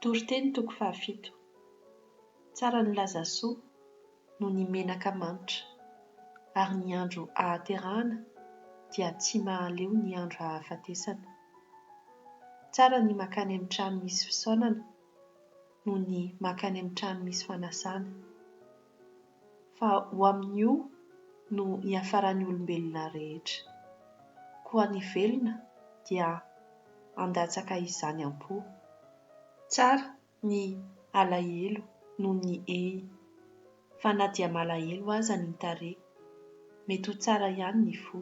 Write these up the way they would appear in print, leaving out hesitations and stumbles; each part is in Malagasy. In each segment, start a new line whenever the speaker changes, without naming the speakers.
Toriteny toko fahafito. Tsara ny laza soa noho ny menaka manitra, ary ny andro ahaterahana dia tsy mahaleo ny andro ahafatesana. Tsara ny mankany amin'ny trano misy fisaonana noho ny mankany amin'ny trano misy fanasana. Fa ho amin'io no hiafaran'ny olombelona rehetra. Koa ny velona dia handatsaka izany am-po. Tsara ny alahelo noho ny hehy, fa na dia malahelo aza ny tarehy, mety ho tsara ihany ny fo.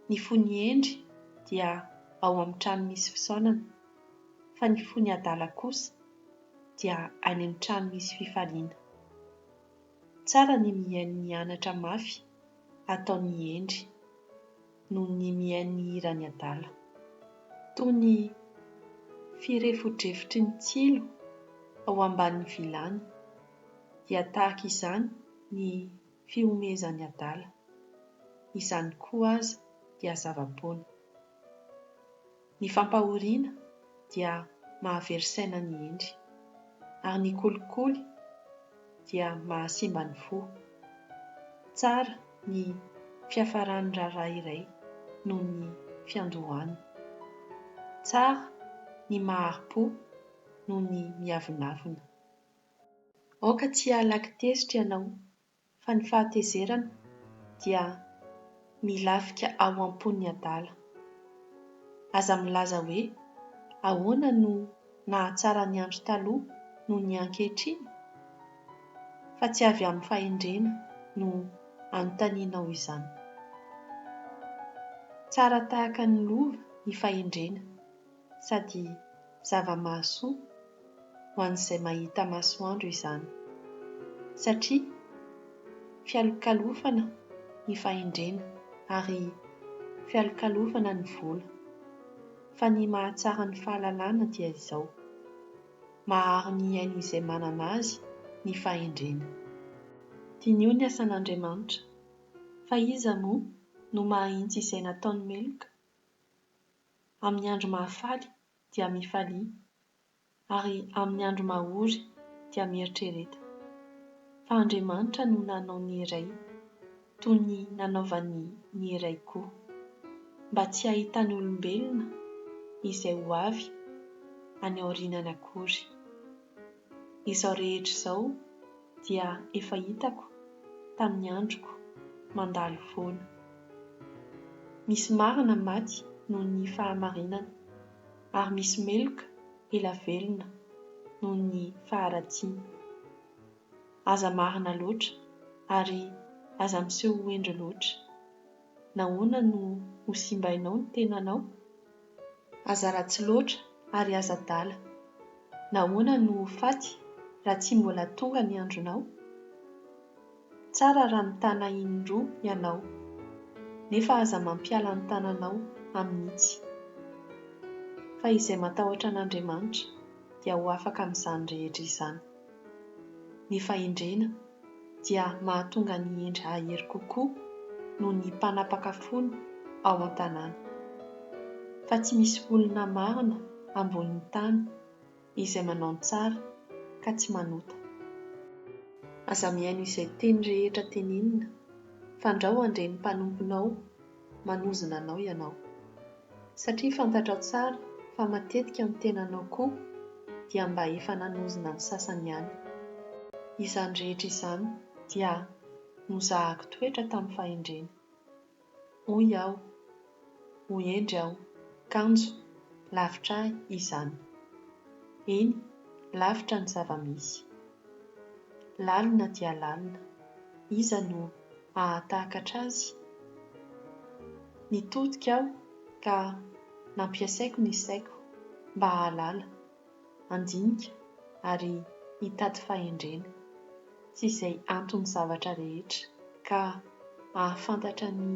Ny fon'ny hendry dia ao amin'ny trano misy fisaonana, fa ny fon'ny adala kosa dia any amin'ny trano misy fifaliana. Tsara ny mihaino ny anatra mafy ataon'ny hendry noho ny mihaino ny hiran'ny adala. Toy ny firefodrefotry ny tsilo ao ambanin'ny vilany, dia tahaka izany ny fihomehezan'ny adala. Izany koa aza dia zava-poana. Ny fampahoriana dia mahavery saina ny hendry, ary ny kolikoly dia mahasimba ny fo. Tsara ny fiafaran'ny raharaha iray noho ny fiandohany. Tsara ny mahari-po noho ny miavonavona. Aoka tsy halaky tezitra ianao fa ny fahatezerana dia milafika ao am-pon'ny adala. Aza milaza hoe, Ahoana no nahatsara ny andro taloha noho ny ankehitriny? Fa tsy avy amin'ny fahendrena no anontanianao izany. Tsara tahaka ny lova ny fahendrena, sady zava-mahasoa ho an'izay mahita masoandro izany, satria fialokalofana ny fahendrena ary fialokalofana ny vola. Fa ny mahatsara ny fahalalana dia izao, maharo ny ain'izay manana azy ny fahendrena. Diniho ny asan'Andriamanitra, fa iza moa no mahahintsy izay nataony meloka? Amin'ny andro mahafaly dia mifalia, ary amin'ny andro mahory dia mieritrereta, fa Andriamanitra no nanao ny iray toy ny nanaovany ny iray koa, mba tsy hahitan'ny olombelona izay ho avy any aorianany akory. Izao rehetra izao dia efa hitako tamin'ny androko mandalo foana. Misy marina maty noho ny fahamarinana, ary misy meloka ela velona noho ny faharatsiana. Aza marina loatra, ary aza miseho ho hendry loatra. Nahoana no ho simbainao ny tenanao? Aza ratsy loatra ary aza adala. Nahoana no ho faty raha tsy mbola tonga ny andronao? Tsara raha mitana indroa ianao, nefa aza mampiala ny tananao amin'itsy. Fa izay matahotra an'Andriamanitra dia ho afaka amin'izany rehetra izany. Ny fahendrena dia mahatonga ny hendry hahery kokoa noho ny mpanapaka fony ao an-tanàna. Fa tsy misy olona marina ambonin'ny tany izay manao ny tsara ka tsy manota. Aza mihaino izay teny rehetra tenenina, fandrao handre ny mpanomponao manozona anao ianao. Satria fantatrao tsara fa matetika ny tenanao koa dia mba efa nanozona ny sasany ihany. Izany rehetra izany dia nozahako toetra tamin'ny fahendrena. Hoy aho, Ho hendry aho, kanjo lavitra ahy izany. Eny, lavitra ny zava-misy. Lalina dia lalina, iza no hahatakatra azy? Nitodika aho ka nampiasaiko ny saiko mba hahalala, handinika ary hitady fahendrena sy izay anton'ny zavatra rehetra ka hahafantatra ny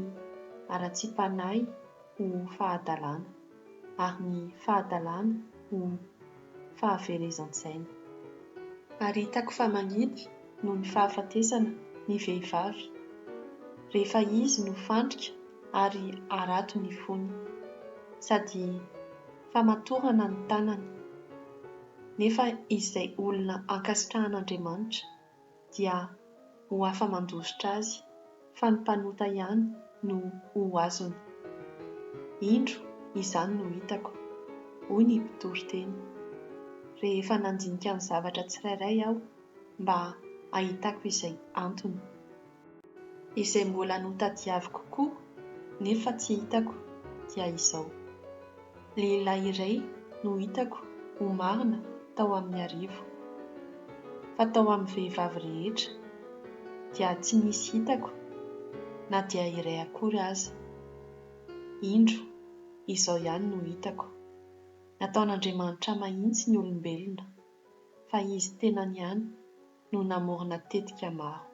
haratsiam-panahy ho fahadalana ary ny fahadalana ho fahaverezan-tsaina. Ary hitako fa mangidy noho ny fahafatesana ny vehivavy, rehefa izy no fandrika ary harato ny fony, sady famatorana ny tanany. Nefa izay olona ankasitrahan'Andriamanitra dia ho afa-mandositra azy, fa ny mpanota ihany no ho azony. Indro, izany no hitako, hoy ny mpitoriteny, rehefa nandinika ny zavatra tsirairay aho mba hahitako izay antony. Izay mbola notadiaviko koa nefa tsy hitako dia izao, lehilahy iray no hitako ho marina tao amin'ny arivo, fa tao amin'ny vehivavy rehetra dia tsy nisy hitako na dia iray akory aza. Indro, izao ihany no hitako, nataon'Andriamanitra mahitsy ny olombelona, fa izy tenany ihany no namorona tetika maro.